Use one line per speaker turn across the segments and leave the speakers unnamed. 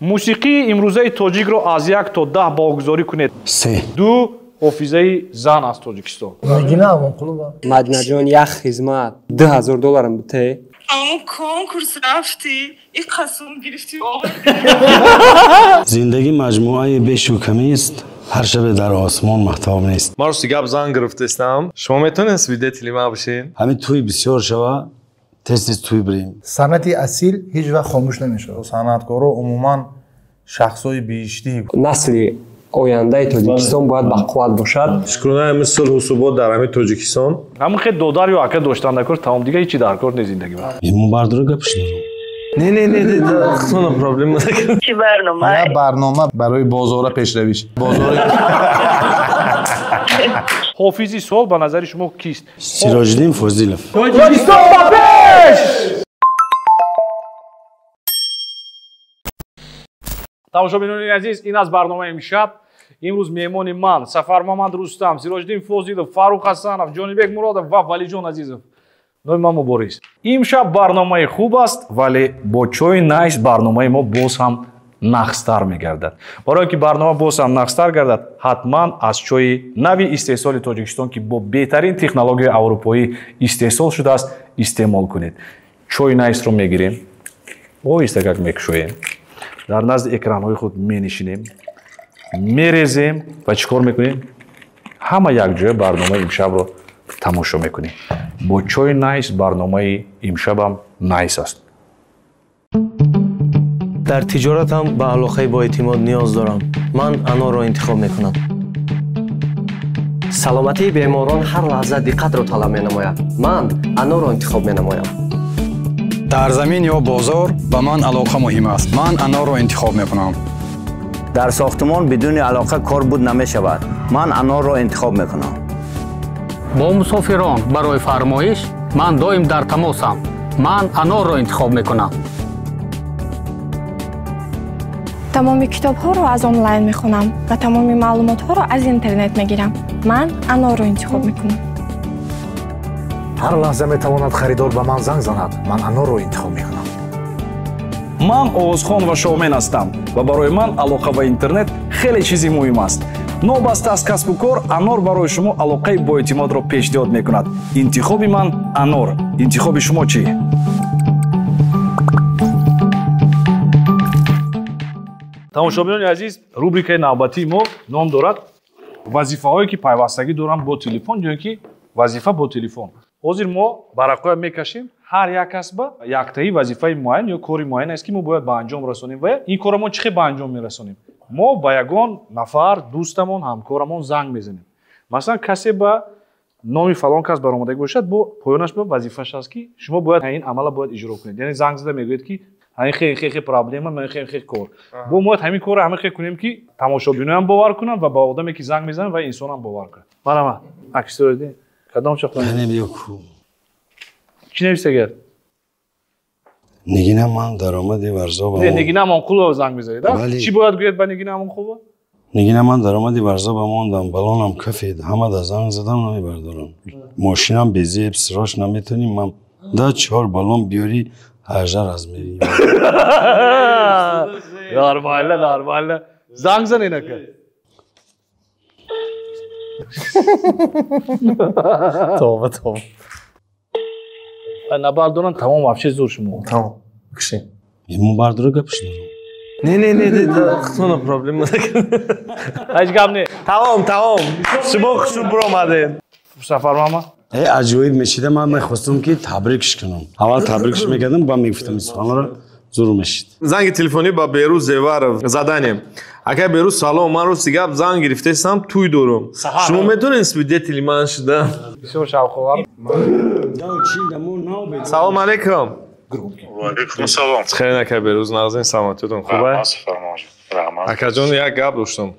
Мусиқии имрӯзаи тоҷикро аз 1 то 10 баҳогузорӣ кунед.
3.
2 ҳофизаи зан аз Тоҷикистон.
Нигина Амонқулова.
Мадинаҷон, як хизмат 2000 долларам бите.
Аммо конкурс рафтӣ, и қасум гирифтӣ.
Зиндагӣ маҷмӯаи бешу камист, ҳар шабе дар осмон маҳтоб нест.
Ман рости гап зан гирифтаистам. Шумо метавонед свидетели ман бошед?
Ҳамин тӯй бисёр шава, тез-тез тӯй бирем.
Санъати асил ҳеҷ вақт хомӯш намешавад.
Санъаткоро умуман шахсҳои биҳиштӣ.
Насли ояндаи Тоҷикистон бояд бақувват бошад.
Шукрона ҳамин сулҳу субот дар ҳамин Тоҷикистон.
Ҳамин хел додар ё ака доштан дар кор, тамом, дигар ҳеҷ дар кор нест зиндагӣ.
Меҳмон бардора гапш дорам.
Не, не, не, худтона проблема.
Чӣ барнома?
Як барнома барои бозора пешравиш. Бозори
ҳофизи сол ба назари шумо кист?
Сироҷиддин Фозилов.
Тоҷикистон ба пеш! Тамошобинони азиз, ин аз барномаи имшаб. Имрӯз меҳмони ман Сафармамад Рустам, Сироҷиддин Фозилов, Фаррух Ҳасанов, Ҷонибек Муродов ва Валиҷон Азизов. Номи ман Мубориз. Имшаб барномаи хуб аст, вале бо чойи Найс барномаи мо боз ҳам нағзтар мегардад. Барои ки барнома боз ҳам нағзтар гардад, ҳатман аз чойи нави истеҳсоли Тоҷикистон, ки бо беҳтарин технологияи аврупоӣ истеҳсол шудааст, истеъмол кунед. Чойи Найсро мегирем, оҳистакак мекушоем, дар назди экранҳои худ менишинем, мерезем ва чӣ кор мекунем? Ҳама якҷоя барномаи имшабро тамошо мекунем. Бо чойи Найс барномаи имшабам найс аст.
Дар тиҷоратам ба алоқаи боэътимод ниёз дорам. Ман Анорро интихоб мекунам.
Саломатии беморон ҳар лаҳза диққатро талаб менамояд. Ман Анорро интихоб менамоям.
Дар замин ё бозор ба ман алоқа муҳим аст. Ман Анорро интихоб мекунам.
Дар сохтмон бидуни алоқа кор буд намешавад. Ман Анорро интихоб мекунам.
Бо мусофирон барои фармоиш ман доим дар тамосам. Ман Анорро интихоб мекунам.
Тамоми китобҳоро аз онлайн мехонам ва тамоми маълумотҳоро аз интернет мегирам. Ман Анорро интихоб мекунам.
Ҳар лаҳза метавонад харидор ба ман занг занад. Ман Анорро интихоб мекунам.
Ман овозхон ва шоумен ҳастам ва барои ман алоқа ба интернет хеле чизи муҳим аст. Новобаста аз касбу кор, Анор барои шумо алоқаи боэътимодро пешниҳод мекунад. Интихоби ман Анор. Интихоби шумо чӣ? Тамошобинони азиз, рубрикаи навбатии мо ном дорад вазифаҳое ки пайвастагӣ доранд бо телефон ё ки вазифа бо телефон. Ҳозир мо варақҳоя мекашем, ҳар як кас ба яктаи вазифаи муайян ё кори муайян аст, ки мо бояд ба анҷом расонем. Ва ин корро мо чӣ хел ба анҷом мерасонем? Мо ба ягон нафар, дӯстамон, ҳамкорамон занг мезанем. Масалан, касе ба номи фалон кас баромадагӣ бошад, бо поёнаш ба вазифааш аст, ки шумо бояд ин амалро бояд иҷро кунед. Яъне занг зада мегӯед, ки ҳамин хел хел проблема, ман хел хел кор. Бо мо бояд ҳамин корро ҳамин хел кунем, ки тамошобиноям бовар кунанд ва ба одаме, ки занг мезанад, ва инсонам бовар кунад. Марама, аксироди кадом чоқ? Чӣ нависагар?
Нигина ман даромади Варзоба.
Не, Нигина Амонқулова занг мезанед, а? Чӣ бояд гӯяд ба Нигина Амонқулова?
Нигина ман даромади Варзоба мондам, балонам кафед, ҳамада занг задам намебардорам. Мошинам безеб, сирош наметоним, ман да 4 балон биёри, 18 аз мери.
Нормально, нормально. Занг занед ака.
Тавба, тавба.
Набардоран тамом вообще зур шумо.
Тамом. Кушем.
Меҳмон бардора гапш дорам.
Не, не, не, худтона проблема.
Ҳеҷ гап не.
Тамом, тамом. Шумо хушрӯ биромадед.
Сафармама?
Аҷоиб мешида, ман мехостам ки табрикш кунам. Аввал табрикш мекардам, баъд мегуфтам суханро зур мешид.
Занги телефонӣ ба Берӯз Зеваров заданем. Акай Берӯз, салом, ман рости гап занг гирифтаистам, тӯй дорам. Шумо метавонед свидетели ман шуда?
Бисёр шавқовар.
Салом алейкум.
Ва алейкум салом.
Хеле акай Берӯз, нағзин, саломатиётон хуб аст?
Раҳмат.
Акаҷон, як гап доштам.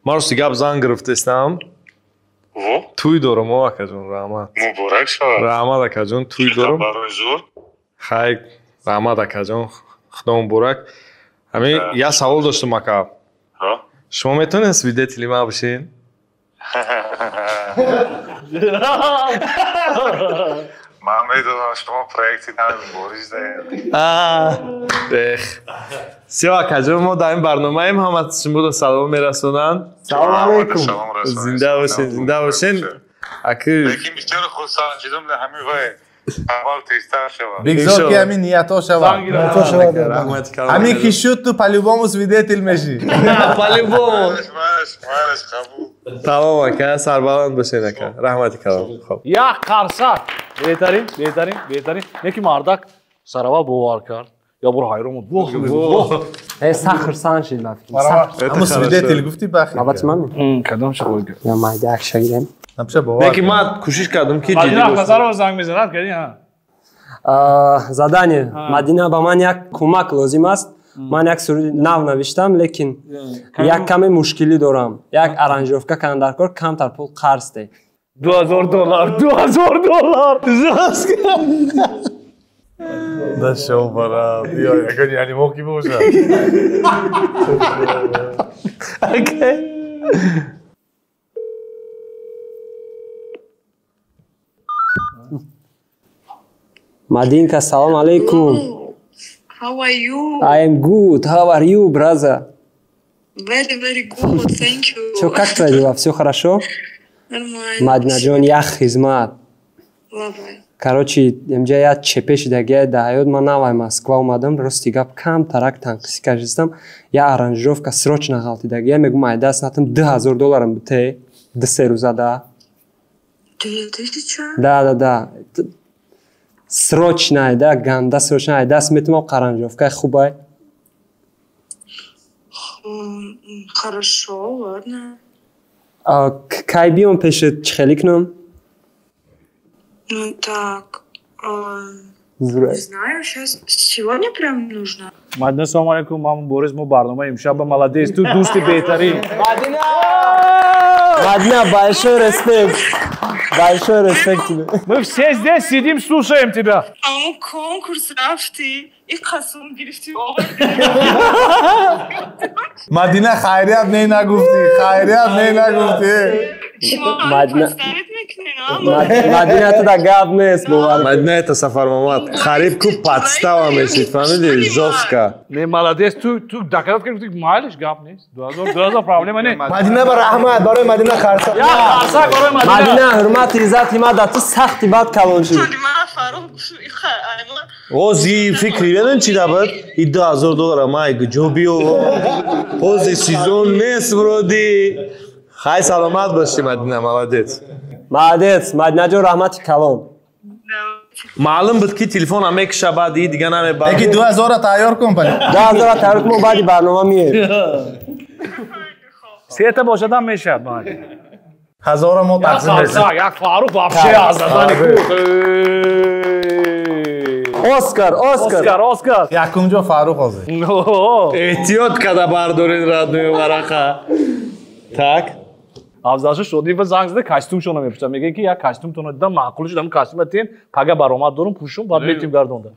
Ман рости гап занг гирифтаистам. Тӯй дорам, о акаҷон, раҳмат.
Муборак шавад.
Раҳмат акаҷон, тӯй дорам.
Барои зур.
Хай, раҳмат акаҷон, худо муборак. Ҳамин як савол доштам ака. Шумо метавонед свидетели ман бошед?
Ман медонам шумо проекти нави Мубориз даем.
Эх. Всё, акаҷон, мо дар ин барномаем, ҳама шуморо салом мерасонанд.
Салом алейкум.
Зинда бошен, зинда бошен. Аки
Лекин бисёр хурсанд шудам дар ҳамин вай. Аввал тезтар шавад.
Бигзор ки ҳамин ниятҳо шавад.
Ниятҳо шавад.
Ҳамин ки шуд, ту по-любому свидетель мешӣ.
По-любому.
Мараш қабул.
Тамом ака, сарбаланд бошен ака. Раҳмати калом. Хоб.
Як қарсак. Беҳтарин, беҳтарин, беҳтарин. Неки мардак сараввал бовар кард. Я бор ҳайрон буд. Воҳ, воҳ.
Сахт хурсанд шид ба фикр.
Ҳамун свидетель гуфтӣ бахи.
Албатта ман.
Кадом шахо?
Я майда як шагирем.
Напиша бовар.
Неки ман кӯшиш кардам ки ҷиддӣ
Мадина
бошам.
Ахназарова занг мезанад, кардӣ, ҳа.
Задание. Мадина, ба ман як кӯмак лозим аст. Ман як суруди нав навиштам, лекин як каме мушкилӣ дорам. Як аранжировка кардам дар кор, камтар пул қарз де.
$2000, $2000.
Да шоу барад. Ё ягон яъне ки бошад.
Окей.
Мадинка, салом алейкум.
How are you?
I am good. How are you, brother?
Very, very good. Thank you.
Чё, как твои дела? Все хорошо?
Нормально.
Мадинаҷон, як хизмат.
Давай.
Короче, инҷа як чепе шидагия дар ҳаёт. Ман навай Москва омадам, рости гап камтарак танқисӣ кашистам. Я аранжировка срочно ғалтидагия, мегум ай даст натам 2000 долларам бите, 2-3 рӯза да.
2000?
Да, да, да. Срочно айда, ганда срочно ай даст метумам, аранжировкаи хубай.
Хорошо, ладно.
Кай биём пешет, чӣ хеле кунам?
Ну так,
Зура.
не знаю, сейчас сегодня прям нужно.
Мадина, салом алейкум, ман Мубориз, мо барномаи имшаб ба молодец, ту дӯсти беҳтарин.
Мадина! Мадина, большой респект. Большой респект тебе.
Мы все здесь сидим, слушаем тебя.
А он конкурс рафти, и қасум гирифти.
Мадина хайрият не нагуфтӣ, хайрият не нагуфтӣ.
Мадина Мадина, ту да гап нест, бовар.
Мадина, это Сафар Мамад. Хариб ку подстава мешид, фаҳмидӣ? Жёстко.
Не, молодец, ту доказать кардӣ, гуфтӣ майлиш гап нест. 2000, 2000 проблема не.
Мадина ба раҳмат, барои Мадина қарсак.
Як қарсак барои Мадина.
Мадина, ҳурмати иззати ма да ту сахти бад калон шуд.
Ози фикри ведон чи дабад? И 2000 доллара май куҷо биёвам? Ози сезон нест вроде. Хай, саломат бошӣ, Мадина, молодец.
Молодец, Мадинаҷон, раҳмати калон.
Маълум буд ки телефона мекиша, баъд и дига намебарад.
Яки 2000 тайёр кун пали.
2000 тайёр кун, мо баъди барнома мием.
Сета бошадам мешавад, ман.
Ҳазора мо
Як
тақсим мешавад.
қарсак, як Фарух вообще аз задани ку.
Оскар, Оскар.
Оскар, Оскар.
Якум ҷо Фарух ҳозир.
Эҳтиёт када бардоред радную варақа. Так.
Афзалшо Шодиева занг зада, костюмшонро мепурсад. Мегӯяд ки як костюмтонро дидам, маъқул шуд, ҳамин костюмро тиҳем, пага баромад дорум, пӯшум, баъд метиҳем гардонда.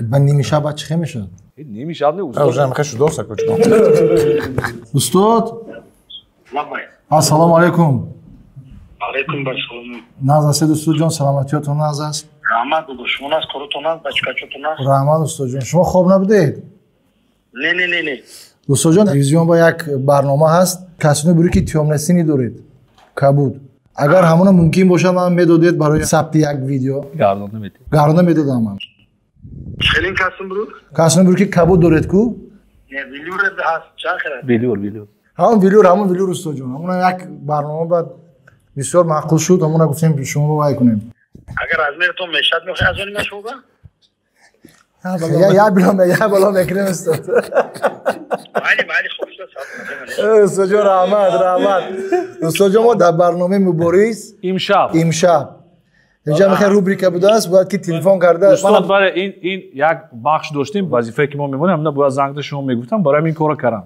Ба ними шаб баъд чӣ хел мешавад?
Ними шаб не, устод.
Уже мехоҳ шудоса кучкон.
Устод? Ассалому алайкум.
Алейкум ассалом.
Нағз ҳастед, устодҷон, саломатиётон нағз аст?
Раҳмат, бобо, шумо нас, коротон нас, бачакачотон нас.
Раҳмат, устодҷон. Шумо хоб набудед?
Не, не, не, не.
Устодҷон, телевизион ба як барнома ҳаст, касоне бури ки тиёмнасинӣ доред, кабуд. Агар ҳамона мумкин бошад, ман медодед барои сабти як видео.
Гардонда метиҳед.
Гардонда медодам ман.
Хелин касум буру?
Касоне бури ки кабуд доред ку?
Не, велюр ҳаст, чанд хел аст?
Велюр, велюр.
Ҳамон велюр, ҳамон велюр, устодҷон. Ҳамона як барнома баъд бисёр маъқул шуд, ҳамона гуфтем шумо вай кунем.
Агар размертон мешад, мехоҳед аз они ман шумо ба?
Я било, я бало мекунем, устод.
Майли, майли, хуб шуд, сабр.
Устодҷон, раҳмат, раҳмат. Устодҷон, мо дар барномаи Мубориз
имшаб.
Имшаб. Инҷа мехоҳ рубрика будааст, бояд ки телефон карда.
Устод, бале, ин як бахш доштем, вазифае ки мо мемонем, ҳамина бояд занг зада шумо мегуфтам, барои ҳамин корро кардам.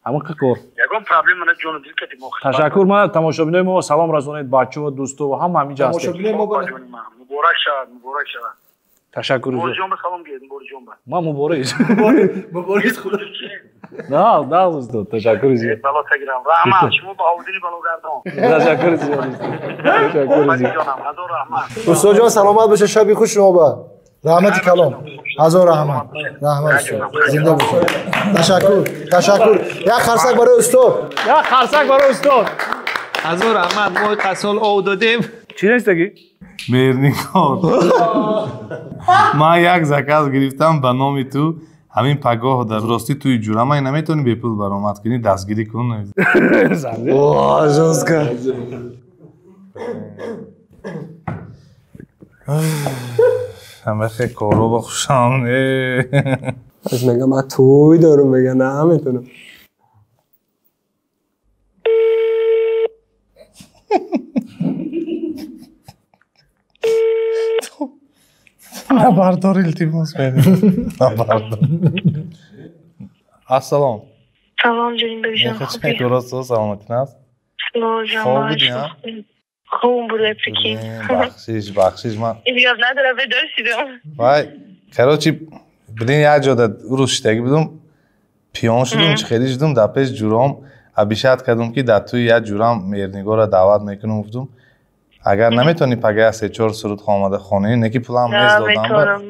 Ҳамин кор.
Ягон проблема на, ҷону дил кардем мо.
Ташаккур, ман тамошобинои мо салом расонед, бачаҳо, дӯсто ва ҳама ҳаминҷа ҳастем.
Тамошобинои мо
муборак шавад, муборак шавад.
Ташаккур.
Борҷон ба салом гиред, Борҷон ба.
Ман Мубориз.
Мубориз худо.
На, на устод, ташаккур зиёд.
Бало тагирам. Раҳмат, шумо Баҳовиддини балогардон.
Ташаккур зиёд. Ташаккур зиёд.
Ҷонам, ҳазор раҳмат.
Устод ҷон, саломат бошед, шаби хуш шумо ба. Раҳмати калом. Ҳазор раҳмат. Раҳмат устод. Зинда бошед. Ташаккур, ташаккур. Як қарсак барои устод.
Як қарсак барои устод.
Ҳазор раҳмат, мо қасол ов додем.
Чӣ нестаги?
Меҳрнигор. Ман як заказ гирифтам ба номи ту. Ҳамин пагоҳ дар рости туи ҷура ман наметавонӣ бепул баромад кунӣ, дастгирӣ кун.
О, жёстко.
Ҳамахе коро ба хушам.
Аз мегам ман туй дорам, мега наметавонам.
Набардор, илтимос менам. Набардор. Ассалом.
Салом ҷонибекҷон, хубӣ?
Дуруст, саломатӣ наст?
Хоб
будӣ, ҳа?
Хуб буда, прикинь.
Бахшиш, бахшиш ман.
Имтиёз надора, бедор шудам.
Вай, короче, блин, як ҷода рӯз шидаги будум, пиён шудум, чӣ хеле шудум, дар пеш ҷуром абишат кардум, ки дар тӯи як ҷурам Меҳрнигорро даъват мекунум, гуфтум. Агар наметавонӣ пага се-чор суруд омада хонӣ, не ки пулам нест додам.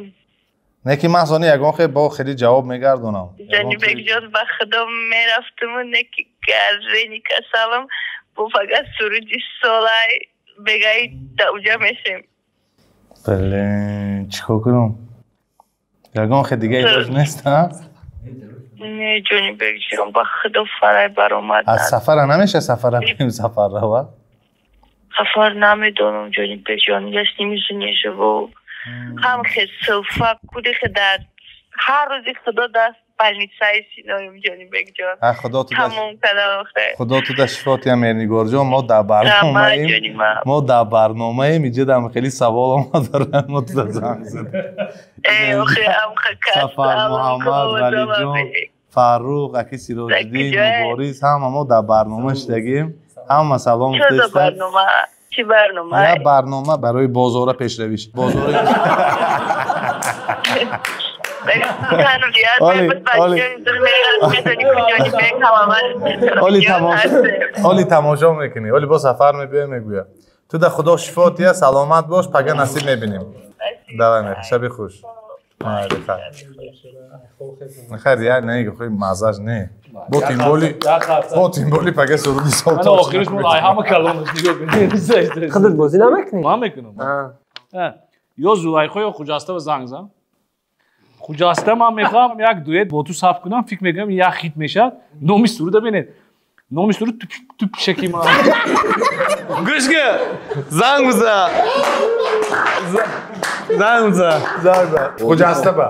Не ки ман сони ягон хел бо хеле ҷавоб мегардонам.
Ҷонибекҷон, ба худо мерафтуму не ки гаррени касалам, бо пага суруди солай бегаи дауҷа мешем.
Блин, чӣ кор кунам? Ягон хел дига илоҷ нест, ҳа?
Не, Ҷонибекҷон, ба худо фарай баромад.
Аз сафара намеша сафара кунем, сафар рава?
Сафар намедонам, Ҷонибекҷон, я с ними не живу. Ҳам хесуфа куди хедар ҳар рӯзи худо даст больницаи синоем, Ҷонибекҷон.
Худо ту
тамом кардам.
Худо ту да шифо тия, Меҳрнигорҷон. Мо дар барномаем, мо дар барномаем, иҷа дам хеле савол омад дорам, мо ту да занг задем. Сафар Муҳаммад, Валиҷон, Фаррух, аки Сироҷиддин, Мубориз, ҳама мо дар барнома шидагем. Ҳама салом гуфтестанд.
Чӣ барнома?
Як барнома барои бозора пешравиш. Бозора оли тамошо мекунӣ, оли бо сафар мебиёй, мегӯя. Ту да худо шифо тия, саломат бош, пага насиб мебинем. Давай, мех, шаби хуш. Хайр, я не, хуй мазаж не. Бо тимболи пага суруди сол.
Ман охириш мон ай ҳама калонаш нигоҳ кунед.
Худат бозӣ намекунӣ?
Ман мекунам. Ё Зулайхо ё Хуҷаста занг зан. Хуҷаста ман мехоҳам як дуэт бо ту сабт кунам, фикр мекунам як хит мешавад. Номи суруда бинед. Номи суруд туп шаки ман.
Гӯш кун, занг бизан. Занг бизан, занг бизан.
Хуҷаста ба.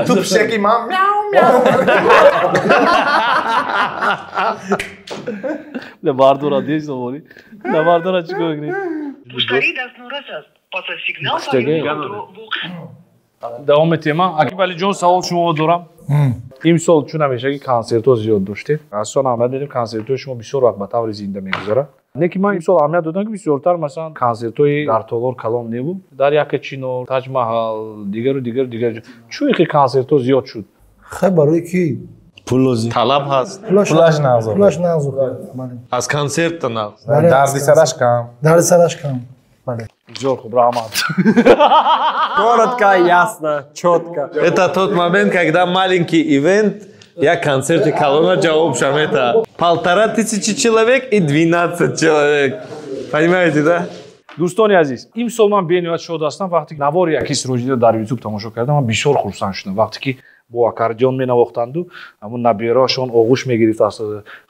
Туп шаки ман мяу мяу.
Набардора дез овори. Набардора чӣ кор кунӣ?
Муштарӣ дастнорас аст. Пас аз сигнал паёмро воқеъ.
Давоми тема. Аки Валиҷон, савол шумо дорам. Имсол чун ҳамеша ки консертҳо зиёд доштед, аслан аҳамият медиҳем, консертҳои шумо бисёр вақт ба таври зинда мегузарад. Не ки ман имсол аҳамият додам, ки бисёртар масалан консертҳои дар толор калон небуд, дар Якачинор, Таҷмаҳал, дигару дигару дигар. Чун ки консертҳо зиёд шуд?
Хай, барои ки
пул лозим.
Талаб ҳаст.
Пулаш нағз.
Пулаш нағз.
Аз консерт нағз.
Дарди сараш кам.
Дарди сараш кам. Бале.
Бисёр хуб, раҳмат.
Коротко, ясно, чётко.
Это тот момент, когда маленький ивент, я концерте колонна ҷавоб шам, это 1500 человек и 12 человек. Понимаете, да?
Дӯстони азиз, имсол ман бениҳоят шод ҳастам, вақте ки навори яки Сироҷиддинро дар YouTube тамошо кардам, ман бисёр хурсанд шудам. Вақте ки бо аккордеон менавохтанду, ҳамун набираашон оғӯш мегирифт аз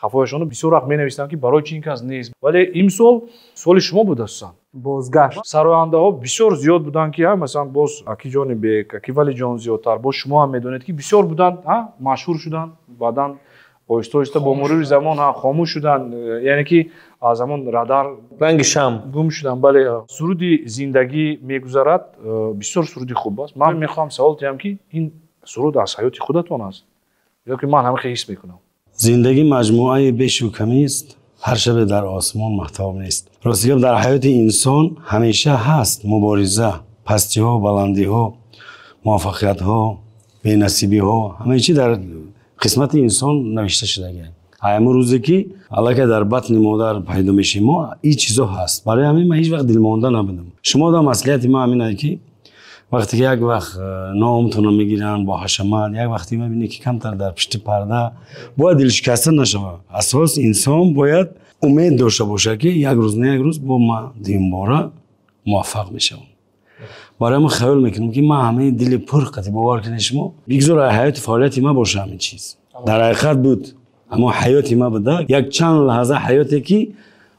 хафояшону, бисёр вақт менавистам, ки барои чи ин кас нест. Вале имсол соли шумо буд, асосан.
Бозгашт.
Сарояндаҳо бисёр зиёд буданд, ки масалан боз аки Ҷонибек, аки Валиҷон зиёдтар, боз шумо ҳам медонед, ки бисёр буданд, машҳур шуданд, баъдан оҳиста оҳиста бо мурури замон хомӯш шуданд, яъне ки аз ҳамон радар
ранги шам
гум шуданд. Бале, суруди зиндагӣ мегузарад, бисёр суруди хуб аст. Ман мехоҳам савол диҳам, ки ин суруд аз ҳаёти худатон аст ё ки ман ҳамин хел ҳис мекунам?
Зиндагӣ маҷмӯаи бешу камист, ҳар шабе дар осмон маҳтоб нест. Рости гап, дар ҳаёти инсон ҳамеша ҳаст мубориза, пастиҳо, баландиҳо. Муваффақиятҳо, бенасибиҳо, ҳамаи чи дар қисмати инсон навишта шудагианд. Ҳамон рӯзе ки аллакай дар батни модар пайдо мешем, мо ин чизо ҳаст. Барои ҳамин ман ҳеҷ вақт дилмонда набудам. Шумо да маслиҳати ман ҳамин ки вақте ки як вақт номтонро мегиранд бо ҳашамат, як вақте мебинӣ ки камтар дар пишти парда, бояд дилшикаста нашавад. Асос инсон бояд умед дошта бошад, ки як рӯз на як рӯз бо ман дуюмбора муваффақ мешавам. Барои ман хаёл мекунам, ки ман ҳамаи дили пур қати, бовар кунед, шумо бигзор ҳаёти фаъолияти ман боша, ҳамин чиз дар ҳақиқат буд, аммо ҳаёти ман буда як чанд лаҳза ҳаёте ки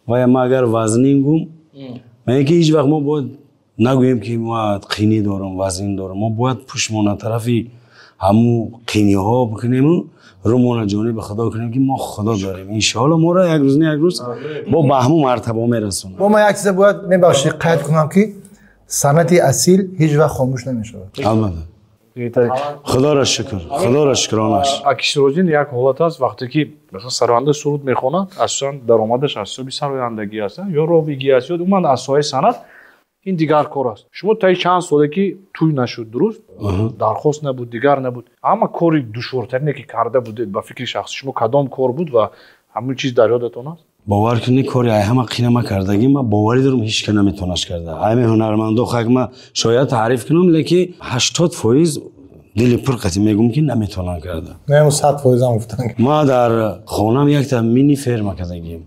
вая ман агар вазнин гум, ман ки ҳеҷ вақт мо бояд нагӯем, ки ма қинӣ дорам, вазнин дорам. Мо бояд пуштмона тарафи ҳамун қиниҳо бикунему рӯмона ҷониби Худо кунем, ки мо Худо дорем, иншоалло моро як рӯз не як рӯз бо ба ҳамун мартаба мерасонад.
Бо ман як чиза бояд, мебахшед, қайд кунам, ки санъати асил ҳеҷ вақт хомӯш намешавад.
Албатта, Худоро шукр, Худоро шукронаш.
Аки Сироҷиддин, як ҳолат аст, вақте ки масалан сароянда суруд мехонад, асосан даромадаш аз ҳисоби сарояндагӣ аст ё ровигӣ аст ё умуман аз соҳаи санъат, ин дигар кор аст. Шумо таи чанд соле ки тӯй нашуд, дуруст, дархост набуд, дигар набуд, амма кори душвортарине ки карда будед, ба фикри шахси шумо кадом кор буд ва ҳамин чиз дар ёдатон аст?
Бовар кунед, кори ай ҳама қинама кардагӣ ма боварӣ дорам, ҳеҷ ка наметонаш карда. Ҳами ҳунармандо хак ма шояд таъриф кунам, леки 80% дили пур қати мегӯм, ки наметонам карда.
Не, 100%-ам гуфтан.
Ма дар хонам якта мини ферма кардагим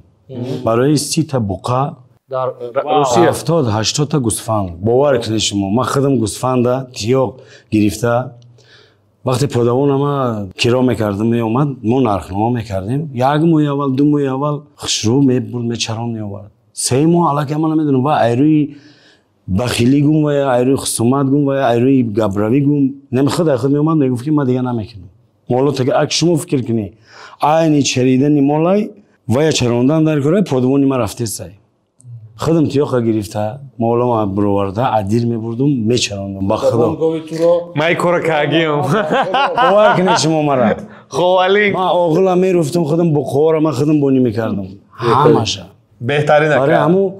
барои 30-та буқа,
дар Русия
70-80-та гӯсфанд. Бовар кунед шумо, ман худам гӯсфанда тиёқ гирифта, вақте подавонама киро мекардам, меомад, мо нархнома мекардем. Як моҳи аввал, 2 моҳи аввал хушрӯ мебурд, мечарон, меовард. 3 моҳ аллакай ман намедонам, ва айрӯи бахилӣ гум, ва айрӯи хусумат гум, ва айрӯи гаправӣ гум, худ ай худ меомад, мегуфт, ки ман дига намекунам моло. Ак шумо фикр кунӣ, айни чаридани молай вая чарондан дар кора подавони ман рафтесай. Худам тиёқа гирифта, молама бироварда, адир мебурдум, мечарондум, ба Худо.
Май кора кагиам.
Бовар кунед шумо мара.
Ховалин.
Ман оғила меруфтум, худам буқора ман худам бонӣ мекардум ҳамаша.
Беҳтарин.
Барои ҳамун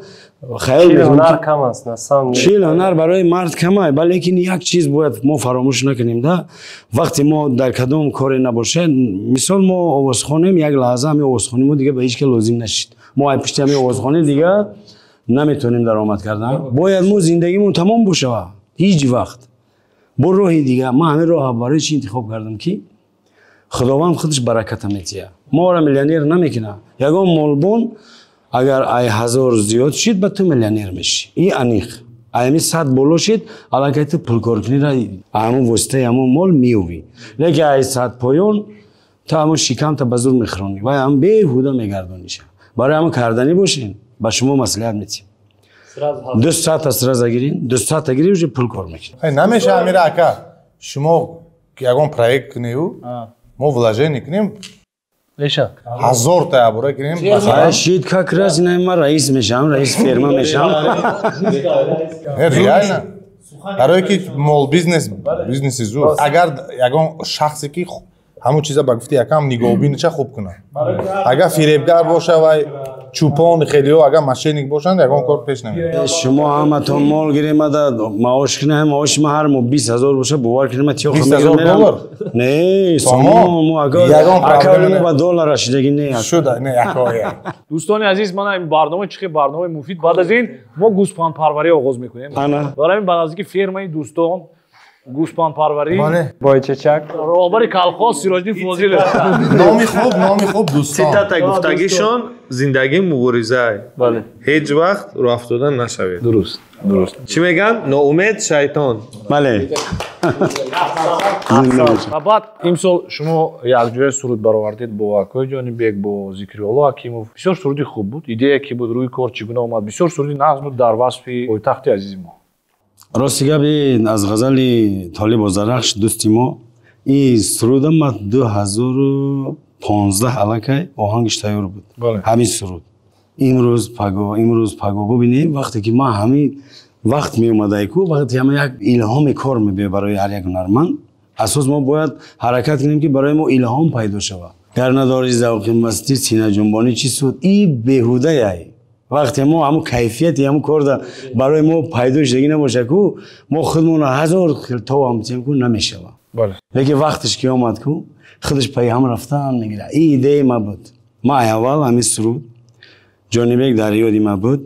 хаёл
ҳунар кам аст, на самом деле.
40 ҳунар барои мард камай, балекин як чиз бояд мо фаромӯш накунем да: вақте мо дар кадом коре набошад, мисол мо овозхонем, як лаҳза ҳами овозхонӣ мо дига ба ҳеҷ ка лозим нашид, мо ай пушти ҳами овозхонӣ дига наметонем даромад кардан, бояд мо зиндагимон тамом бошава ҳеҷ вақт бо роҳи дига. Ман ҳамин роҳа барои чӣ интихоб кардам, ки Худованд худаш бараката метиҳад, моро миллионер намекунад. Ягон молбон агар ай 1000 зиёд шид, ба ту миллионер мешӣ, и аниқ. Аями 100 боло шид, аллакай ту пулкоркунира ҳамун воситаи ҳамун мол меёвӣ, лекин ай 100 поён ту ҳамун шикамта ба зур мехӯронӣ ва ҳам беҳуда мегардониша. Барои ҳамун карданӣ бошен, ба шумо маслиҳат метиҳем: 200-та сразу гирин, 200-та гири, уже пул кор мекунӣ.
Намеша, Амира ака, шумо ягон проект кунию, мо вложение кунем.
Меша.
1000-та ябора кунем.
Шид, как раз ина ман раис мешавам, раис ферма мешавам.
Реально, барое ки мол бизнес, бизнеси зур, агар ягон шахсе ки ҳамун чиза ба гуфти якам нигоҳубинича хуб кунад, агар фиребгар боша вай чӯпон, хелиҳо агар мошенник бошанд, ягон кор пеш намеравад.
Шумо ҳаматон мол гиремада маош кунем, маоши ман ҳар моҳ 20 000 боша, бовар кунем, ман тиёқ.
20 000 доллар?
Не, сомон. Мо ака ба доллар расидаги не.
Шуда не, акоя.
Дӯстони азиз, мана ин барнома чӣ хел барномаи муфид. Баъд аз ин мо гӯспандпарварӣ оғоз мекунем. Барои ин ба наздики фермаи дӯстон гӯспандпарварӣ
Бойчечак.
Роҳбари колхоз Сироҷиддин Фозилов.
Номи хуб, номи хуб, дӯстон.
Цитата гуфтагишон: зиндагӣ мубориза.
Бале.
Ҳеҷ вақт роҳафтода нашавед.
Дуруст, дуруст.
Чӣ мегӯянд? Ноумед шайтон.
Бале.
Ва баъд имсол шумо якҷоя суруд баровардед бо Акои Ҷонибек, бо Зикриолло Ҳакимов. Бисёр суруди хуб буд. Идея ки буд, рӯи кор чӣ гуна омад? Бисёр суруди нағз буд дар васфи пойтахти азизи мо.
Рости гап, аз ғазали Толиб Озарахш, дӯсти мо, ин суруда ма 2015 аллакай оҳангиш тайёр буд. Ҳамин суруд имрӯз паго, имрӯз паго. Бубинед, вақте ки ман ҳамин вақт меомадайку, вақте ҳама як илҳоми кор мебиёд барои ҳар як ҳунарманд, асос мо бояд ҳаракат кунем, ки барои мо илҳом пайдо шавад. Гар надори завқи мастӣ, синаҷунбонӣ чӣ суд? И беҳудаяй. Вақте мо ҳамун кайфияти ҳамун кор барои мо пайдо шудагӣ набошад ку, мо худмонро ҳазор хел товам тем ку, намешавад. Лекин вақташ ки омад ку, худаш пайи ҳам рафтан мегирад. Ин идеяи ма буд. Ма аввал ҳамин суруд Ҷонибек дар ёди ма буд,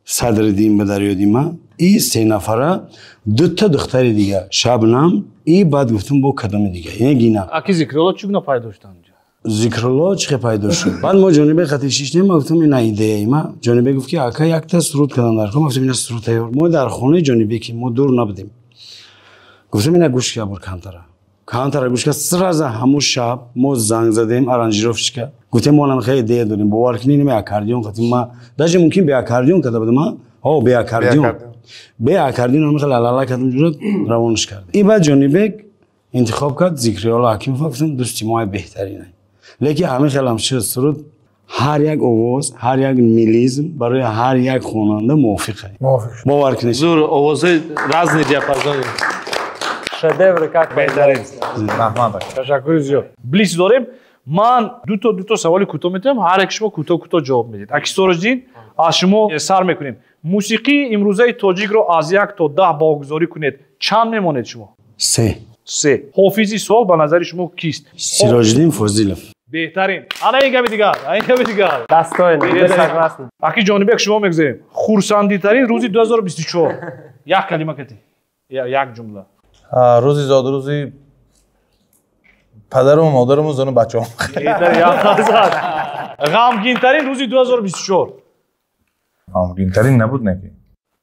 Садриддин буд дар ёди ма, и се нафара, дута духтари дига, Шабнам, и баъд гуфтум бо кадоми дига, Нигина.
Аки Зикрулло чӣ гуна пайдо шуд?
Зикрулло чӣ хел пайдо шуд? Баъд мо Ҷонибек хати шиштем, ма гуфтум ина идеяи ма. Ҷонибек гуфт ки ака якта суруд кардам дар хона, гуфтум ина суруд тайёр. Мо дар хонаи Ҷонибеки, мо дур набудем. Гуфтум ина гӯш ка бур камтара. Камтара гӯш ка, сразу ҳамун шаб мо занг задем аранжировщика. Гуфтем мо нам хеле идея дорем, бовар кунед, ин аккордеон хати ма, даже мумкин бе аккордеон карда будем, а? Ҳо, бе аккордеон. Бе аккордеон ҳам хеле алала кардем, ҷурат равонаш кардем. И баъд Ҷонибек интихоб кард Зикрулло Ҳакимов, гуфтем дӯсти мо беҳтарин. Лекин ҳамин хел ҳам шуд суруд, ҳар як овоз, ҳар як мелизм барои ҳар як хонанда мувофиқ аст. Бовар кунед.
Зур овозҳои разни диапазони.
Шедевр как
беҳтарин.
Раҳмат.
Ташаккури зиёд. Блиц дорем. Ман дуто саволи кӯтоҳ метиҳам, ҳар як шумо кӯтоҳ кӯтоҳ ҷавоб медиҳед. Аки Сироҷиддин, аз шумо сар мекунем. Мусиқии имрӯзаи тоҷикро аз 1 то 10 баҳогузорӣ кунед. Чанд мемонед шумо?
3.
3. Ҳофизи сол ба назари шумо кист?
Сироҷиддин Фозилов.
Беҳтарин. Ана ин габи дигар, ин габи дигар.
Достоин, согласен.
Аки Ҷонибек, шумо мегузарем. Хурсандитарин рӯзи 2024. Як калима кати. Як ҷумла.
Рӯзи зодрӯзи падару модараму зану бачаҳом.
Ғамгинтарин рӯзи 2024.
Ғамгинтарин набуд неки?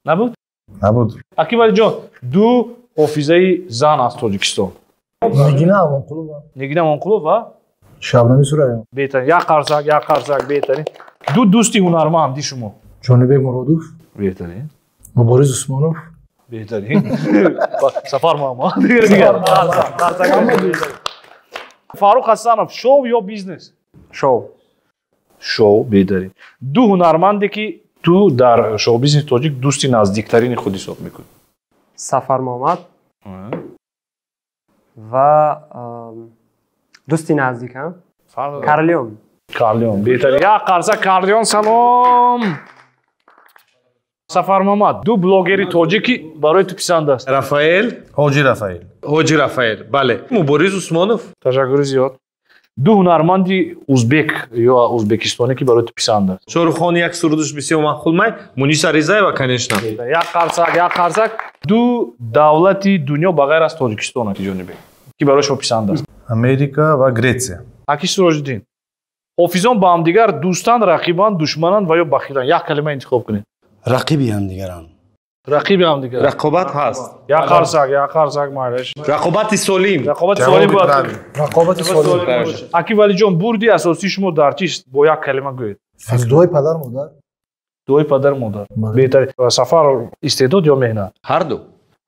Набуд?
Набуд.
Аки Валиҷон, ду ҳофизаи зан аз Тоҷикистон.
Нигина Амонқулова.
Нигина Амонқулова?
Шабнами Сурайё.
Беҳтарин. Як қарсак, як қарсак, беҳтарин. Ду дӯсти ҳунарманди шумо.
Ҷонибек Муродов.
Беҳтарин.
Мубориз Усмонов.
Беҳтарин. Сафар Муҳаммад. Фаррух Ҳасанов, шоу ё бизнес?
Шоу.
Шоу, беҳтарин. Ду ҳунарманде ки ту дар шоу-бизнеси тоҷик дӯсти наздиктарини худ ҳисоб мекунӣ?
Сафар Муҳаммад ва дӯсти наздикам Карлеон.
Карлеон, беҳтарин. Як қарса Карлеон, салом. Сафар Муҳаммад, ду блогери тоҷики барои ту писанд аст?
Рафаэл,
Ҳоҷи Рафаэл.
Ҳоҷи Рафаэл, бале. Мубориз Усмонов.
Ташаккури зиёд. Ду ҳунарманди узбек ё узбекистонӣ ки барои ту писанд аст?
Шоҳруххон як сурудаш бисёр маъқул май, Муниса Ризаева, конечно.
Як қарсак, як қарсак. Ду давлати дунё ба ғайр аз Тоҷикистон, аки Ҷонибек, ки барои шумо писанд аст?
Америка ва Гретсия.
Аки Сироҷиддин, ҳофизон ба ҳамдигар дӯстанд, рақибанд, душмананд ва ё бахиланд? Як калима интихоб кунед.
Рақиби ҳамдигаранд.
Рақиби ҳамдигар.
Рақобат ҳаст.
Як қарсак, як қарсак, майлаш.
Рақобати солим.
Рақобати солим бояд.
Рақобати солим.
Аки Валиҷон, бурди асосии шумо дар чист? Бо як калима гӯед.
Дуои падар модар.
Дуои падар модар. Беҳтарин. Сафар, истеъдод ё меҳнат?
Ҳар ду.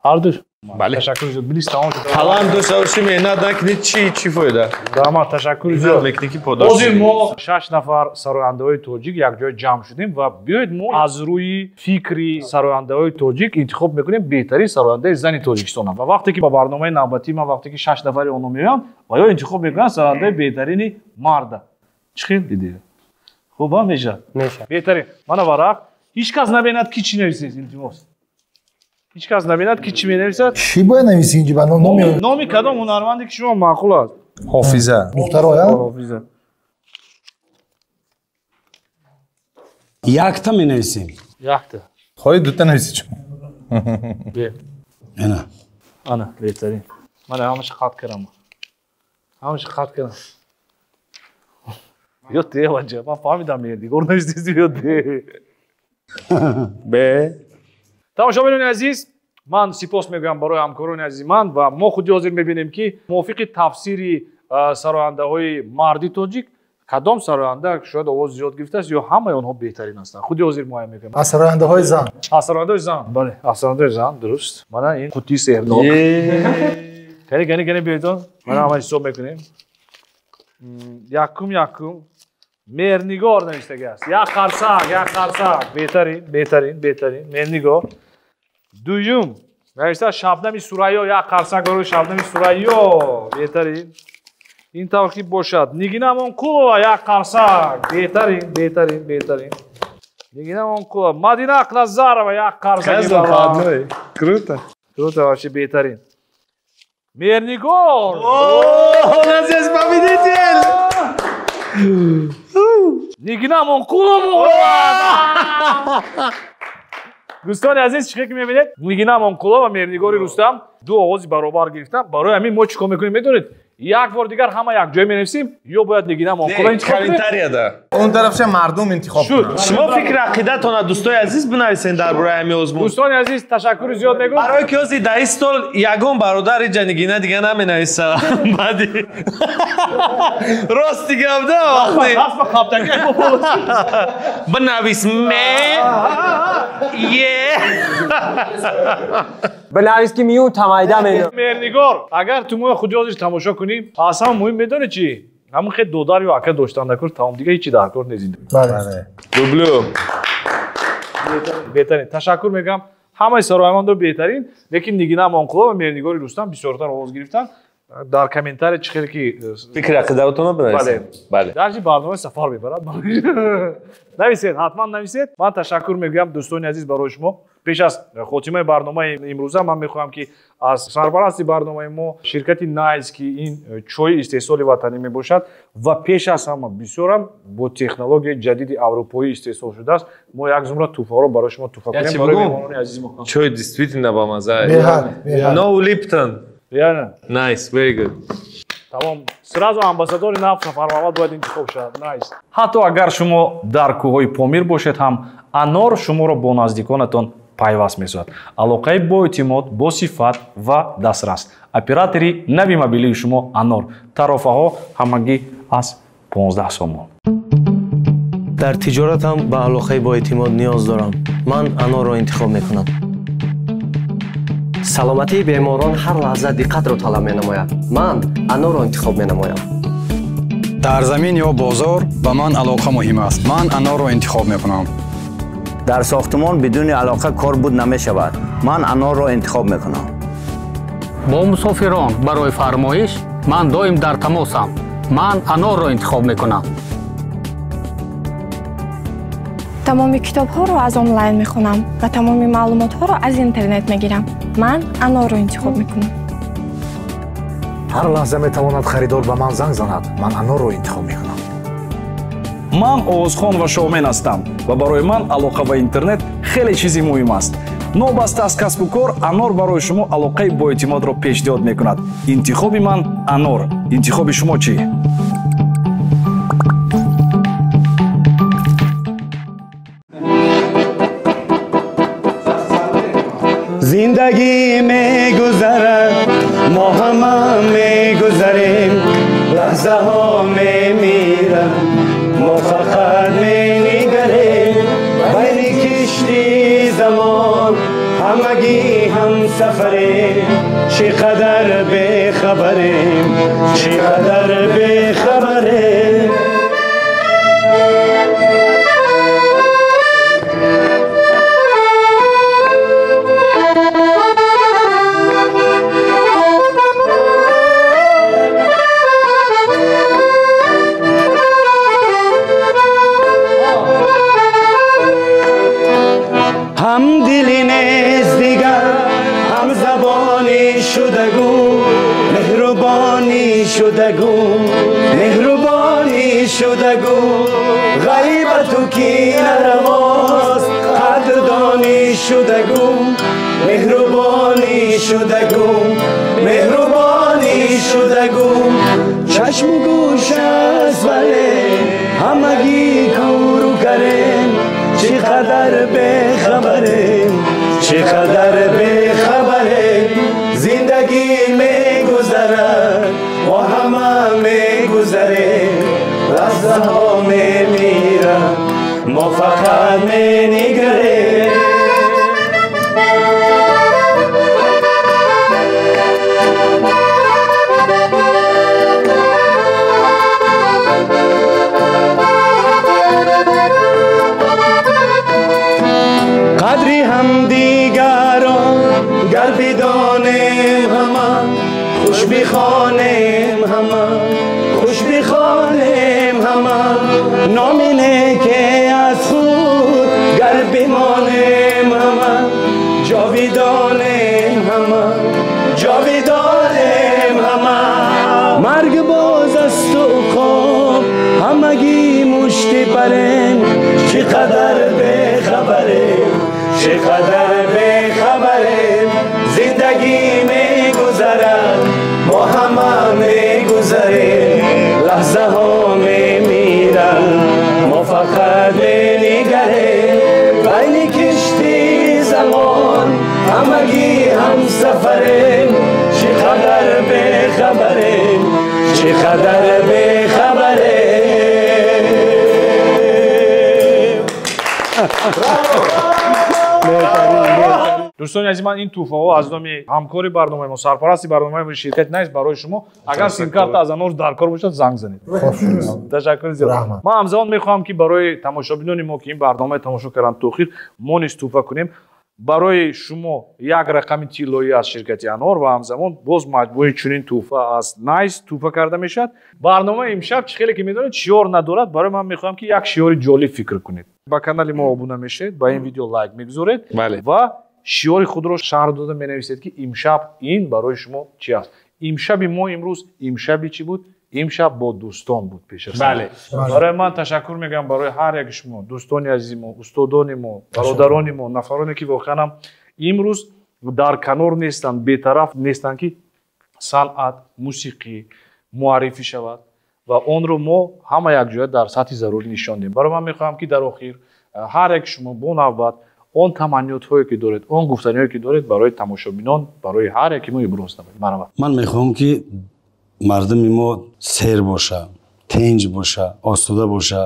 Ҳар ду?
Бале.
Ташаккури зиёд. Блиц тамом шуд.
Талант дошта бошӣ, меҳнат накунӣ, чӣ фоида?
Раҳмат, ташаккури зиёд.
Мекунӣ ки подош.
Ҳозир мо 6 нафар сарояндаҳои тоҷик якҷоя ҷамъ шудем ва биёед мо аз рӯи фикри сарояндаҳои тоҷик интихоб мекунем беҳтарин сарояндаи зани Тоҷикистон. Ва вақте ки ба барномаи навбатии ман вақте ки 6 нафари онҳо меоянд, ва ё интихоб мекунанд сарояндаи беҳтарини марда. Чӣ хел идея? Хуб, ҳа, мешавад?
Мешавад.
Беҳтарин. Мана варақ. Ҳеҷ кас набинад ки чӣ нависед, илтимос. Ҳеҷ кас набинад ки чӣ менависад.
Чӣ бояд нависӣ инҷа? Ба
номи кадом ҳунарманде ки шумо маъқул аст?
Ҳофиза.
Духтароя?
Ҳофиза.
Якта менависем.
Якта.
Хоҳӣ дута нависӣ шумо?
Бе.
Ана.
Ана, беҳтарин. Мана ҳамаша хат кардам. Ҳамаша хат кардам. Ё те ваҷа, ман фаҳмидам меҳрдигор нависдизи ё те.
Бе.
Тамошобинони азиз, ман сипос мегӯям барои ҳамкорони азизи ман ва мо худи ҳозир мебинем ки мувофиқи тафсири сарояндаҳои марди тоҷик кадом сароянда шояд овоз зиёд гирифтааст ё ҳамаи онҳо беҳтарин ҳастанд. Худи ҳозир муайян мекунем.
Аз сарояндаҳои зан.
Аз сарояндаҳои зан, бале, аз сарояндаҳои зан, дуруст. Мана ин қуттии сеҳрнок. Кани, кани, кани, биёедон. Мана ҳама ҳисоб мекунем. Якум, якум. Меҳрнигор навиштагӣ аст. Як қарсак, як қарсак. Беҳтарин, беҳтарин, беҳтарин. Меҳрнигор. Дуюм навишта Шабнами Сурайё, як қарсак барои Шабнами Сурайё. Беҳтарин. Ин тавр ки бошад. Нигина Амонқулова, як қарсак. Беҳтарин, беҳтарин, беҳтарин. Нигина Амонқулова, Мадина Ақназарова, як қарсаки баланд.
Круто.
Круто, вообще беҳтарин. Меҳрнигор!
О, у нас есть победитель!
Нигина Амонқулова! Дӯстони азиз, чӣ ки мебинед, Нигина Амонқулова, Меҳрнигори Рустам ду овози баробар гирифтанд. Барои ҳамин мо чӣ кор мекунем, медонед? Як бор дигар ҳама якҷоя менависем, ё бояд Нигина Амонқулова интихоб кунем?
Комментарияда.
Он тарафша мардум интихоб кунад.
Шумо фикри ақидатона, дӯстои азиз, бинависен дар бораи ҳамин озмун.
Дӯстони азиз, ташаккури зиёд мегӯм.
Барои ки ҳозир дар ин стол ягон бародар иҷа Нигина дига наменависа. Баъди рости гап да вақте бинавис ме е
бинавис ки миюн тамайда менам.
Меҳрнигор, агар ту мои худи ҳозир тамошо кунӣ, аз ҳама муҳим медонӣ чӣ? Ҳамон хел додар ё ака доштан дар кор, тамом, дига ҳечи дар кор нест.
Бале.
Люблю.
Беҳтарин. Ташаккур мегӯям ҳамаи сароямандро беҳтарин, лекин Нигина Амонқулова ва Меҳрнигори Рустам бисёртар овоз гирифтанд. Дар комментария чӣ хеле ки
фикри ақидаатонро бинависед. Бале.
Дарҷи барномаи сафар мебарад. Нависед, ҳатман нависед. Ман ташаккур мегӯям, дӯстони азиз, барои шумо. Пеш аз хотимаи барномаи имрӯза ман мехоҳам ки аз сарпарасти барномаи мо, ширкати Найс, ки ин чойи истеҳсоли ватанӣ мебошад ва пеш аз ҳама бисёрам бо технологияи ҷадиди аврупоӣ истеҳсол шудааст, мо як зумра тӯҳфаҳоро барои шумо тӯҳфа кунем. Барои меҳмонони азизи мо.
Чой действительно бамаза. No Lipton.
Реально?
Nice, very good.
Тамом, сразу амбассадори нав Сафармамад бояд интихоб шавад. Nice. Ҳатто агар шумо дар кӯҳҳои Помир бошед ҳам, Анор шуморо бо наздиконатон пайваст месозад. Алоқаи боэътимод, бо сифат ва дастрас. Оператори нави мобилии шумо Анор. Тарофаҳо ҳамагӣ аз 15 сомон.
Дар тиҷоратам ба алоқаи боэътимод ниёз дорам. Ман Анорро интихоб мекунам.
Саломатии беморон ҳар лаҳза диққатро талаб менамояд. Ман Анорро интихоб менамоям.
Дар замин ё бозор ба ман алоқа муҳим аст. Ман Анорро интихоб мекунам.
Дар сохтмон бидуни алоқа кор буд намешавад. Ман Анорро интихоб мекунам.
Бо мусофирон барои фармоиш ман доим дар тамосам. Ман Анорро интихоб мекунам.
Тамоми китобҳоро аз онлайн мехонам ва тамоми маълумотҳоро аз интернет мегирам. Ман Анорро интихоб мекунам.
Ҳар лаҳза метавонад харидор ба ман занг занад. Ман Анорро интихоб мекунам.
Ман овозхон ва шоумен ҳастам ва барои ман алоқа ва интернет хеле чизи муҳим аст. Новобаста аз касбу кор, Анор барои шумо алоқаи боэътимодро пешниҳод мекунад. Интихоби ман Анор. Интихоби шумо чӣ?
Зиндагӣ мегузарад, мо ҳама мегузарем, лаҳзаҳо мемиранд, мо фақат менигарем. Байни кишти замон ҳамагӣ ҳамсафарем, чӣ қадар бехабарем, чӣ қадар бехабарем. Шудагу меҳрубонӣ шудагу, ғайбату ки наравост, қадрдонӣ шудагу, меҳрубонӣ шудагу, меҳрубонӣ шудагу. Чашму гӯш аст, вале ҳамагӣ кӯру карем, чӣ қадар бехабарем, чӣ қадар бехабарем. Зиндагӣ мегузарад, мо ҳама мегузарем, лаҳзаҳо мемиранд, мо фақат менигарем. Қадри ҳамдигарро гар бидонем ҳама, хуш бихонем ҳама, хуш бихонем ҳама. Номи неке аз худ киштӣ парем, чӣ қадар бехабарем, чӣ қадар бехабарем. Зиндагӣ мегузарад, мо ҳама мегузарем, лаҳзаҳо мемиранд, мо фақат менигарем. Байни киштии замон ҳамагӣ ҳамсафарем, чӣ қадар бехабарем, чӣ қадар бехабарем.
Дӯстони азиз, ман ин тӯҳфаҳо аз номи ҳамкори барномаи мо, сарпарасти барномаи мо, ширкати Найс барои шумо. Агар симкарта аз Анор дар кор бошад, занг занед. Ташаккури зиёд. Ман ҳамзамон мехоҳам, ки барои тамошобинони мо, ки ин барномаи тамошо карданд, то охир мо низ тӯҳфа кунем. Барои шумо як рақами тиллоӣ аз ширкати Анор ва ҳамзамон боз маҷмӯи чунин тӯҳфа аз Найс тӯҳфа карда мешавад. Барномаи имшаб, чӣ хеле ки медонед, шиор надорад. Барои ман мехоҳам, ки як шиори ҷолиб фикр кунед. Ба канали мо обуна мешавед, ба ин видео лайк мегузоред ва шиори худро шарҳ дода менависед, ки имшаб ин барои шумо чи аст. Имшаби мо имрӯз имшаби чӣ буд? Имшаб бо дӯстон буд пеш аз. Барои ман ташаккур мегӯям барои ҳар яки шумо, дӯстони азизи мо, устодони мо, бародарони мо, нафароне ки воқеан ҳам имрӯз дар канор нестанд, бетараф нестанд, ки санъат, мусиқӣ муаррифӣ шавад ва онро мо ҳама якҷоя дар сатҳи зарурӣ нишон диҳем. Барои ман мехоҳам, ки дар охир ҳар яки шумо бо навбат он таманниётҳое ки доред, он гуфтаниҳое ки доред, барои тамошобинон, барои ҳар яки мо иброз намоед. Марҳамат.
Ман мехоҳам, ки мардуми мо сер боша, тинҷ боша, осуда боша,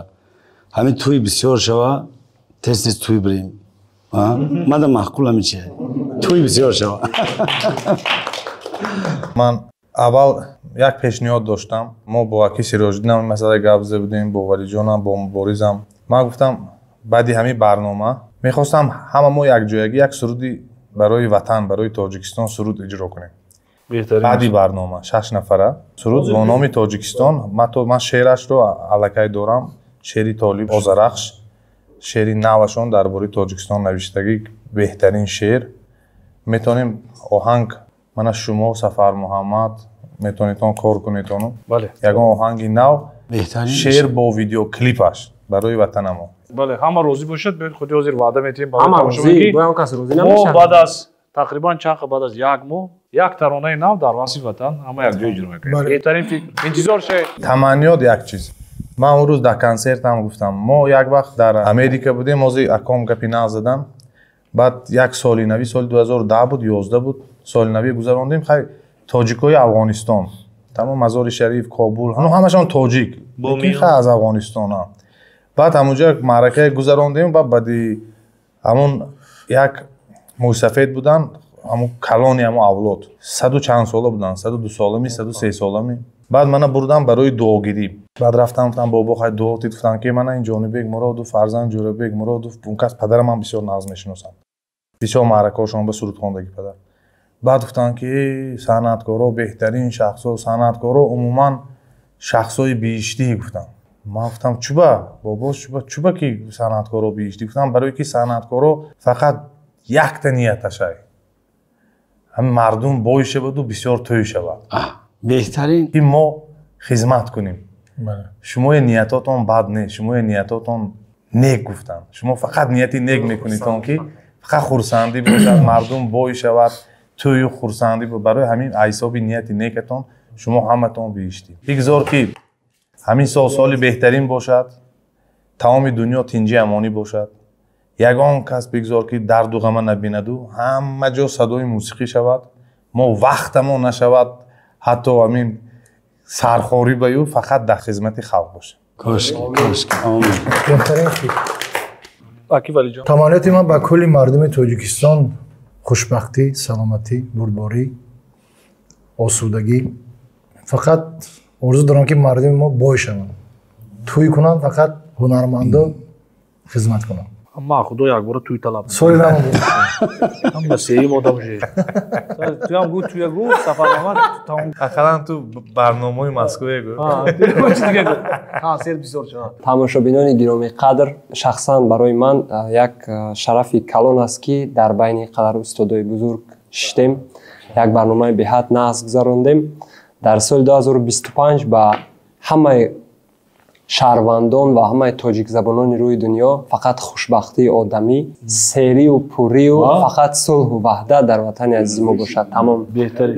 ҳамин тӯй бисёр шава, тез тез тӯй бирем. Мада маъқул ҳамин чи тӯй бисёр шава.
Ман аввал як пешниҳод доштам. Мо бо аки Сироҷиддинам ин масъала гап зада будем, бо Валиҷонам, бо Муборизам. Ман гуфтам, баъди ҳамин барнома мехостам ҳама мо якҷоягӣ як суруди барои ватан, барои Тоҷикистон суруд иҷро кунем. Баъди барнома шаш нафара суруд бо номи Тоҷикистон. Ман шеърашро аллакай дорам, шеъри Толиб Озарахш, шеъри навашон дар бораи Тоҷикистон навиштагӣ, беҳтарин шеър. Метавонем оҳанг, мана шумо, Сафар Муҳаммад, метавонедон кор кунедону ягон оҳанги нав, шеър бо видеоклипаш барои ватанамо.
Бале, ҳама розӣ бошад, биёед худи ҳозир ваъда метиҳем барои тамошобин, ки мо баъд аз тақрибан чанд, баъд аз як моҳ як таронаи нав дар васфи ватан ҳама якҷоя иҷро мекунем. Беҳтарин фикр, интизор шавед.
Таманниёт як чиз. Ман он рӯз дар консертам гуфтам, мо як вақт дар Америка будем, ҳозир аком гапи нав задам. Баъд як соли нави, соли 2010 буд, 11 буд, соли навӣ гузарондем. Хай, тоҷикои Афғонистон, тамом, Мазори Шариф, Кобул, ҳамашон тоҷик, лекин аз Афғонистон. Баъд ҳамунҷо маъракае гузарондем. Баъд баъди ҳамун як мӯйсафед буданд, ҳамун калони ҳамун авлод, саду чанд сола буданд, 102 солами, 103 солами. Баъд мана бурдам барои дуогирӣ. Баъд рафтам, гуфтам: «Бобо, хай, дуо дид». Гуфтам, ки мана ин Ҷонибек Муродов, фарзанд Ҷӯрабек Муродов, он кас падарам ман бисёр нағз мешиносам, бисёр маъракаҳошон ба сурудхондагӣ падар. Баъд гуфтанд, ки санъаткоро беҳтарин шахсо, санъаткоро умуман шахсои биҳиштӣ гуфтанд. Ман гуфтам: «Чуба, бобо, чуба, чуба ки санъаткоро биҳиштӣ?» Гуфтам: «Барое ки санъаткоро фақат якта нияташай, ҳамин мардум бой шаваду бисёр тӯй шавад,
беҳтарин
ки мо хизмат кунем. Шумои ниятотон бад нест, шумои ниятотон нек», гуфтанд. «Шумо фақат нияти нек мекунедон, ки фақат хурсандӣ бошад, мардум бой шавад, тӯю хурсандӣ. Барои ҳамин ҳисоби нияти некатон шумо ҳаматон биҳиштӣ. Бигзор, ки ҳамин сол соли беҳтарин бошад, тамоми дунё тинҷи амонӣ бошад, ягон кас бигзор, ки дарду ғама набинаду ҳама ҷо садои мусиқӣ шавад, мо вақтамон нашавад, ҳатто ҳамин сархорӣ ба ю, фақат дар хизмати халқ бошем».
Кошки, кошки, омин.
Беҳтарин фикр.
Аки Валиҷон.
Таманниёти ман ба кулли мардуми Тоҷикистон хушбахтӣ, саломатӣ, бурдборӣ, осудагӣ. Фақат орзу дорам, ки мардуми мо бой шаванд, тӯй кунанд, фақат ҳунармандо хизмат кунанд.
Ма худо якбора тӯй талаб.
Соли нав.
Ҳама сеюм одам уже туям гу, туя гу, Сафармамад тамом.
Ақаллан ту барномаи Москве гу.
Консерт бисёр шавад.
Тамошобинони гиромиқадр, шахсан барои ман як шарафи калон аст, ки дар байни қадар устодои бузург шиштем, як барномаи беҳад нағз гузарондем. Дар соли 2025 ба ҳамаи Шаҳрвандон ва ҳамаи тоҷикзабонони рӯи дунё фақат хушбахтии одамӣ, серию пурию фақат сулҳу ваҳдат дар ватани азизи мо бошад. Тамом.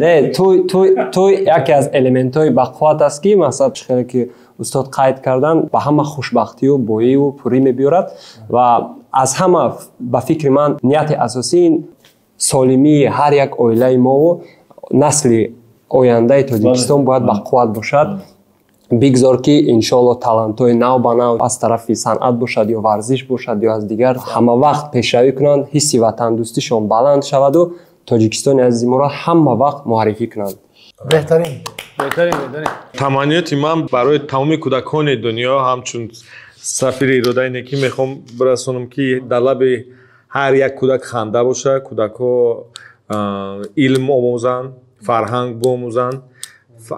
Не, ту яке аз элементҳои бақувват аст, ки масалан чӣ хеле ки устод қайд кардан, ба ҳама хушбахтию боию пурӣ мебиёрад. Ва аз ҳама, ба фикри ман, нияти асосӣ ин солимии ҳар як оилаи мову насли ояндаи Тоҷикистон бояд бақувват бошад. Бигзор ки иншоалло талантҳои нав ба нав аз тарафи санъат бошад ё варзиш бошад ё аз дигар ҳама вақт пешравӣ кунанд, ҳисси ватандӯстишон баланд шаваду Тоҷикистони азизи моро ҳама вақт муаррифӣ кунанд.
Беҳтарин.
Беҳтарин, беҳтарин.
Таманниёти ман барои тамоми кӯдакони дунё ҳамчун сафири иродаи некӣ мехоҳам бирасонам, ки дар лаби ҳар як кӯдак ханда бошад, кӯдакҳо илм омӯзанд, фарҳанг биомӯзанд,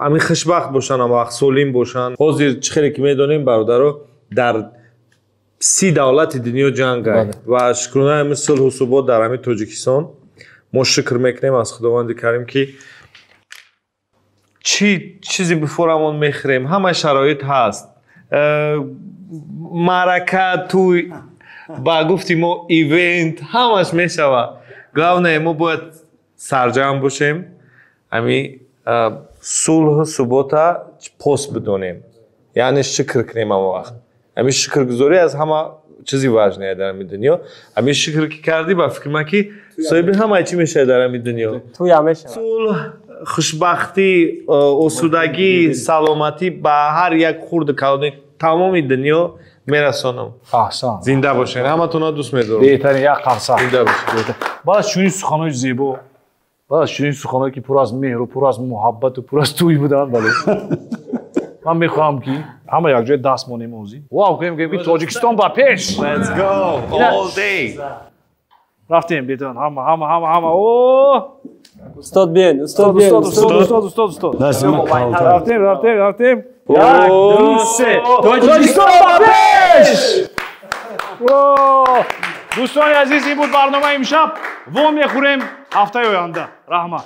ҳамин хушбахт бошанд, ҳама вақт солим бошанд. Ҳозир чӣ хеле ки медонем, бародаро, дар 30 давлати дунё ҷанг аст ва шукронаи ҳамин сулҳу субот дар ҳамин Тоҷикистон мо шукр мекунем аз Худованди Карим, ки чӣ чизе бифорамон мехӯрем, ҳама шароит ҳаст. Маърака, тӯй, ба гуфти мо ивент, ҳамаш мешавад. Главное, мо бояд сарҷамъ бошем, ҳамин сулҳу субота пос бидонем, яъне шукр кунем ҳама вақт. Ҳамин шукргузорӣ аз ҳама чизи важное дар ҳамин дунё. Ҳамин шукр ки кардӣ, ба фикри ман, ки соҳиби ҳамаи чӣ мешавад дар ҳамин дунё.
Тӯям мешавад.
Сулҳ, хушбахтӣ, осудагӣ, саломатӣ ба ҳар як хурду калони тамоми дунё мерасонам.
Аҳсан.
Зинда бошед, ҳаматонро дӯст медорам.
Беҳтарин, як қарса.
Зинда бошед.
Баъд аз чунин суханҳои зебо, баъд аз чунин суханҳое ки пур аз меҳру, пур аз муҳаббату пур аз тӯй буданд, бале, ман мехоҳам, ки ҳама якҷоя даст монем, озӣ вау кунем, ки Тоҷикистон ба пеш!
Let's go all day.
Рафтем, беҳтарин, ҳама, ҳама, ҳама, ҳама, о.
Устод, биен, устод, биен.
Устод, устод, устод, устод, рафтем, рафтем, рафтем! Як, ду, се! Тоҷикистон ба пеш! Дӯстони азиз, ин буд барномаи имшаб. Во мехӯрем ҳафтаи оянда. Раҳмат.